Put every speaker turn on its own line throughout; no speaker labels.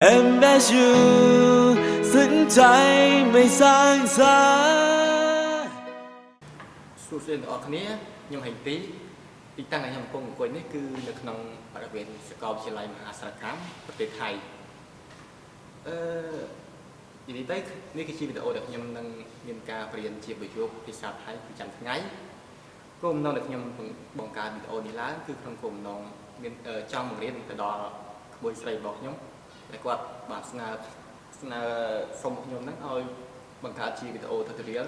Embrace you สนใจไม่สร้างสรรค์
សួស្តីអ្នកទាំងអស់គ្នាខ្ញុំហេងទីទីតាំងដែលខ្ញុំកំពុងអង្គុយនេះគឺនៅក្នុងបរិវេណសាកលវិទ្យាល័យមហាសារខាមប្រទេសថៃអឺនិយាយទៅនេះគឺជាវីដេអូដែលខ្ញុំនឹងមានការបង្រៀនជាប្រយោគភាសាថៃប្រចាំថ្ងៃគោលបំណងដែលខ្ញុំបង្កើតវីដេអូនេះឡើងគឺក្នុងគោលបំណងមានចង់បង្រៀនទៅដល់ក្មួយស្រីរបស់ខ្ញុំដែលគាត់បានស្នើស្នើសុំខ្ញុំហ្នឹងឲ្យបង្កើតជាវីដេអូ tutorial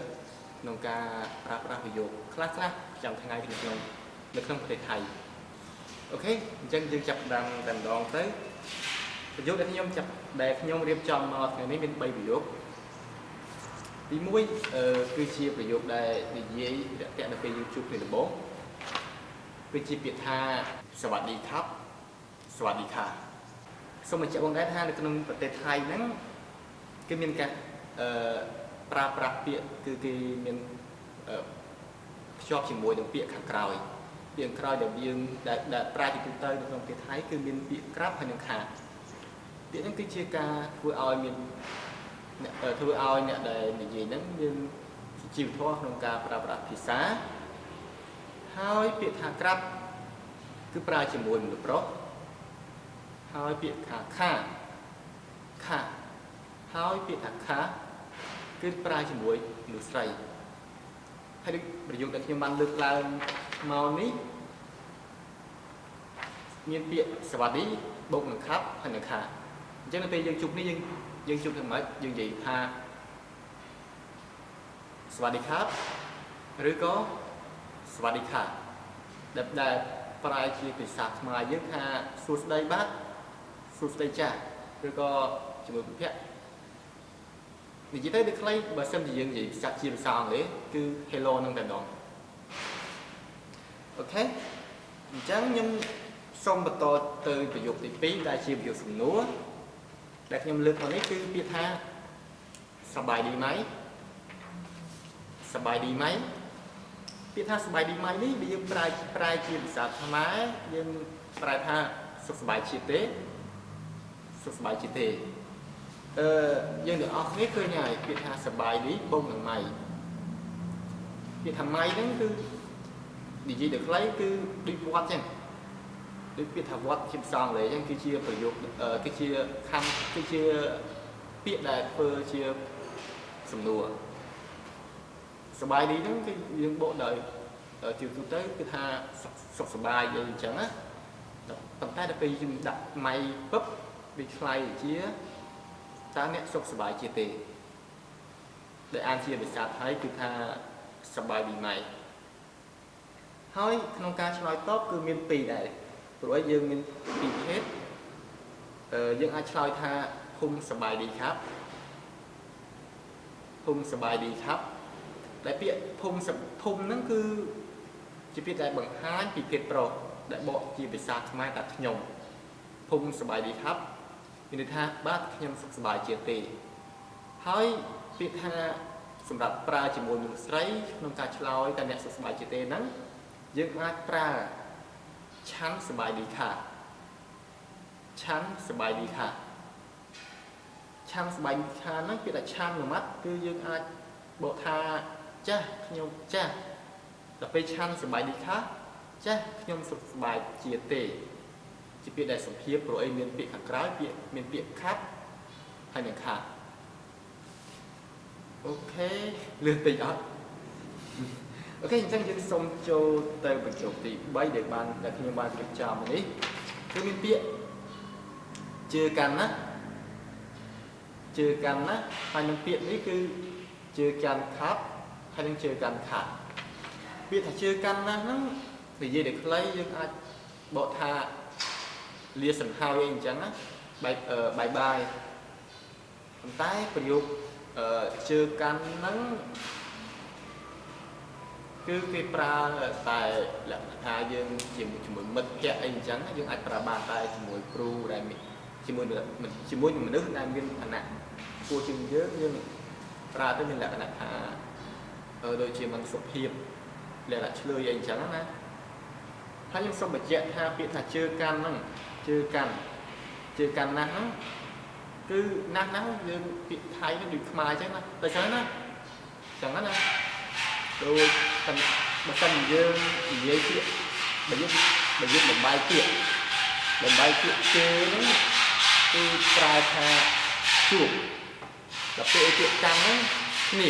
ក្នុងការប្រើប្រាស់ប្រយោគខ្លះៗប្រចាំថ្ងៃនៅក្នុងនៅក្នុងប្រទេសថៃOK អញ្ចឹងយើងចាប់ផ្ដើមតែម្ដងទៅប្រយោគដែលខ្ញុំចាប់ដែលខ្ញុំរៀបចំមកថ្ងៃនេះមាន3ប្រយោគទី1អឺគឺជាប្រយោគដែលនិយាយរាក់ទាក់នៅពេលយើងជួបគ្នាដំបូងគឺជាពាក្យថាสวัสดีครับ สวัสดีค่ะ សូមបញ្ជាក់បងដែរថានៅក្នុងប្រទេសថៃហ្នឹងគេមានការអឺប្រើប្រាស់ពាក្យគឺគេមានអឺភ្ជាប់ជាមួយនឹងពាក្យខាងក្រោយពាក្យខាងក្រោយដែលយើងដែលដែលប្រើជាទូទៅនៅក្នុងប្រទេសថៃគឺមានពាក្យក្រាប់ហើយនិងខាពាក្យហ្នឹងគឺជាការធ្វើឲ្យមានអ្នកធ្វើឲ្យអ្នកដែលនិយាយហ្នឹងមានជីវធម៌ក្នុងការប្រើប្រាស់ភាសាហើយពាក្យថាក្រាប់គឺប្រើជាមួយមនុស្សប្រុស ហើយពាក្យថាខាខាហើយពាក្យថាខាគឺប្រើជាមួយមនុស្សស្រីហើយដូចប្រយោគដែលខ្ញុំបានលើកឡើងមកនេះមានពាក្យสวัสดีបូកនឹងครับហើយនឹងខាអញ្ចឹងនៅពេលយើងជួបនេះយើងយើងជួបធ្វើម៉េចយើងនិយាយថាสวัสดีครับឬក៏สวัสดีค่ะដែលដែលប្រែជាភាសាខ្មែរយើងថាសួស្តីបាទសួស្តីចាស់ឬក៏ជាមួយមិត្តភក្តិនិយាយទៅដូចខ្លីបើសិនជាយើងនិយាយភាសាជាភាសាអង់គ្លេសគឺ hello នឹងតែម្ដង OK អញ្ចឹងខ្ញុំសូមបន្តទៅប្រយោគទី2ដែលជាប្រយោគសំណួរដែលខ្ញុំលើកមកនេះគឺពាក្យថាសប្បាយดีไหมសប្បាយดีไหมពាក្យថាសប្បាយดีไหมនេះវាយើងប្រែប្រែជាភាសាខ្មែរយើងប្រែថាសុខសប្បាយជាទេសុខសប្បាយជាទេអឺយើងទាំងអស់គ្នាឃើញហើយពាក្យថាសប្បាយดีបូកនឹងไหมពាក្យថាไหมហ្នឹងគឺនិយាយដល់ខ្លីគឺដូច what ចឹងដូចពាក្យថា what ជាភាសាអង់គ្លេសចឹងគឺជាប្រយោគគឺជាខំគឺជាពាក្យដែលធ្វើជាសំណួរសប្បាយดีហ្នឹងគឺយើងបកដោយជាទូទៅគឺថាសុខសប្បាយអីអញ្ចឹងណាប៉ុន្តែដល់ពេលយើងដាក់ไหมពឹបវាឆ្លៃជាតើអ្នកសុខសប្បាយជាទេដែលអានជាភាសាថៃគឺថាសប្បាយดีไหมហើយក្នុងការឆ្លើយតបគឺមានពីរដែរព្រោះអីយើងមានពីរភេទអឺយើងអាចឆ្លើយថាผมสบายดีครับผมสบายดีครับដែលពាក្យผมผมហ្នឹងគឺជាពាក្យដែលបង្ហាញពីភេទប្រុសដែលបកជាភាសាខ្មែរថាខ្ញុំผมสบายดีครับមានន័យថាបាទខ្ញុំសុខសប្បាយជាទេហើយពាក្យថាសម្រាប់ប្រើជាមួយមនុស្សស្រីក្នុងការឆ្លើយតើអ្នកសុខសប្បាយជាទេហ្នឹងយើងអាចប្រើฉันสบายดีค่ะฉันสบายดีค่ะฉันสบายดีค่ะហ្នឹងពាក្យថាฉันមួយម៉ាត់គឺយើងអាចបកថាចាស់ខ្ញុំចាស់ដល់ពេលฉันสบายดีค่ะចាស់ខ្ញុំសុខសប្បាយជាទេជាពាក្យដែលសុភាពព្រោះអីមានពាក្យខាងក្រោយពាក្យមានពាក្យครับហើយនឹងค่ะ OK លឿនតិចអត់ OK អញ្ចឹងយើងសូមចូលទៅប្រយោគទី3ដែលបានដែលខ្ញុំបានរៀបចំនេះគឺមានពាក្យเจอกันนะเจอกันนะហើយនឹងពាក្យនេះគឺเจอกันครับហើយនឹងเจอกันค่ะពាក្យថាเจอกันណាហ្នឹងនិយាយដែលខ្លីយើងអាចបកថាលាសង្ហើយអីអញ្ចឹងណាបាយ bye bye ប៉ុន្តែប្រយោគเจอกันហ្នឹងគឺគេប្រើតែលក្ខណៈថាយើងជាមួយជាមួយមិត្តភ័ក្តិអីអញ្ចឹងយើងអាចប្រើបានតែជាមួយគ្រូដែលមានជាមួយជាមួយនឹងមនុស្សដែលមានឋានៈខ្ពស់ជាងយើងយើងប្រើទៅមានលក្ខណៈថាដូចជាមិនសុភាពលក្ខណៈឆ្លើយអីអញ្ចឹងណាហើយខ្ញុំសូមបញ្ជាក់ថាពាក្យថាเจอกันហ្នឹងเจอกันเจอกันណាស់ហ្នឹង គឺណាស់ណាស់យើងពាក្យថៃហ្នឹងដូចខ្មែរអញ្ចឹងណាតែចឹងណាចឹងណាដូចតែបើសិនយើងនិយាយពាក្យបើយើងបំបែកពាក្យបំបែកពាក្យជើហ្នឹងគឺប្រែថាជួបដល់ពេលពាក្យកាន់ហ្នឹងគ្នា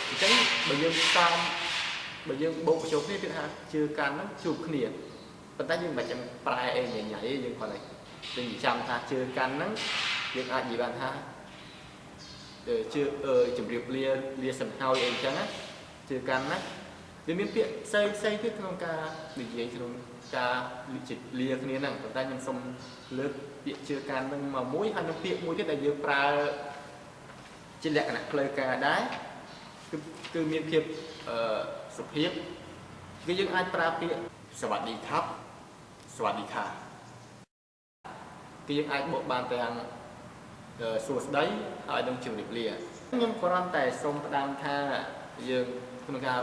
អញ្ចឹងបើយើងផ្សំបើយើងបូកបញ្ចូលគ្នាគឺថាជើកាន់ហ្នឹងជួបគ្នាប៉ុន្តែយើងមិនចាំប្រែអីញ៉ៃញ៉ៃទេយើងគ្រាន់តែយើងចាំថាជើកាន់ហ្នឹងយើងអាចនិយាយបានថាជើជម្រាបលាលាសំហើយអីអញ្ចឹងណាជើកាន់ណាវាមានពាក្យផ្សេងផ្សេងទៀតក្នុងការនិយាយក្នុងការលាគ្នាហ្នឹងប៉ុន្តែខ្ញុំសូមលើកពាក្យជើកាន់ហ្នឹងមកមួយហើយនឹងពាក្យមួយទៀតដែលយើងប្រើជាលក្ខណៈផ្លូវការដែរគឺមានភាពអឺសុភាពគឺយើងអាចប្រើពាក្យสวัสดีครับ สวัสดีค่ะ គឺយើងអាចបកបានទាំងសួស្តីហើយនឹងជម្រាបលាខ្ញុំគ្រាន់តែសូមផ្ដាំថាយើងក្នុងការ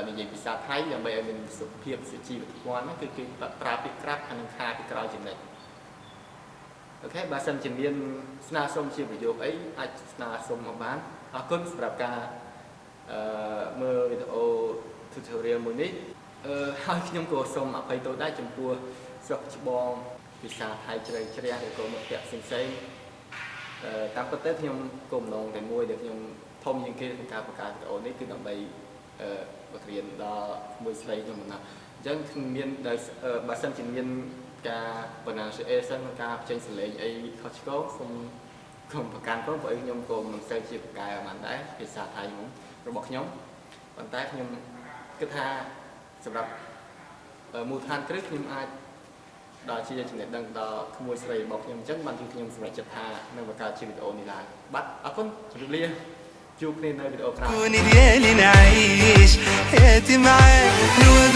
និយាយភាសាថៃដើម្បីឲ្យមានសុភាពសុជីវធម៌ហ្នឹងគឺគេប្រើពាក្យ ครับ ហើយនឹង ค่ะ ពីក្រោយចំណិច OK បើសិនជាមានស្នើសុំជាប្រយោគអីអាចស្នើសុំមកបានអរគុណសម្រាប់ការអឺមើលវីដេអូ tutorial មួយនេះអឺហើយខ្ញុំក៏សូមអភ័យទោសដែរចំពោះស្រុកច្បងភាសាថៃជ្រៅជ្រះឬក៏មិត្តភក្តិផ្សេងៗអឺតាមពិតទៅខ្ញុំគោលបំណងតែមួយដែលខ្ញុំធំជាងគេក្នុងការបង្កើតវីដេអូនេះគឺដើម្បីអឺបង្រៀនដល់មួយស្រីខ្ញុំប៉ុណ្ណោះអញ្ចឹងមានដែលបើសិនជាមានការ pronunciation ការបញ្ចេញសំឡេងអីខុសឆ្គងសូមកុំប្រកាន់ផងព្រោះខ្ញុំក៏មិនសូវជាពូកែប៉ុន្មានដែរភាសាថៃរបស់ខ្ញុំប៉ុន្តែខ្ញុំគិតថាសម្រាប់មូលដ្ឋានគ្រឹះខ្ញុំអាចដល់ជាចំណេះដឹងដល់ក្មួយស្រីរបស់ខ្ញុំអញ្ចឹងបានជាខ្ញុំសម្រេចចិត្តថានឹងបង្កើតជាវីដេអូនេះឡើងបាទអរគុណជម្រាបលាជួបគ្នានៅវីដេអូក្រោយ
كوني ديالي نعيش حياتي معاك.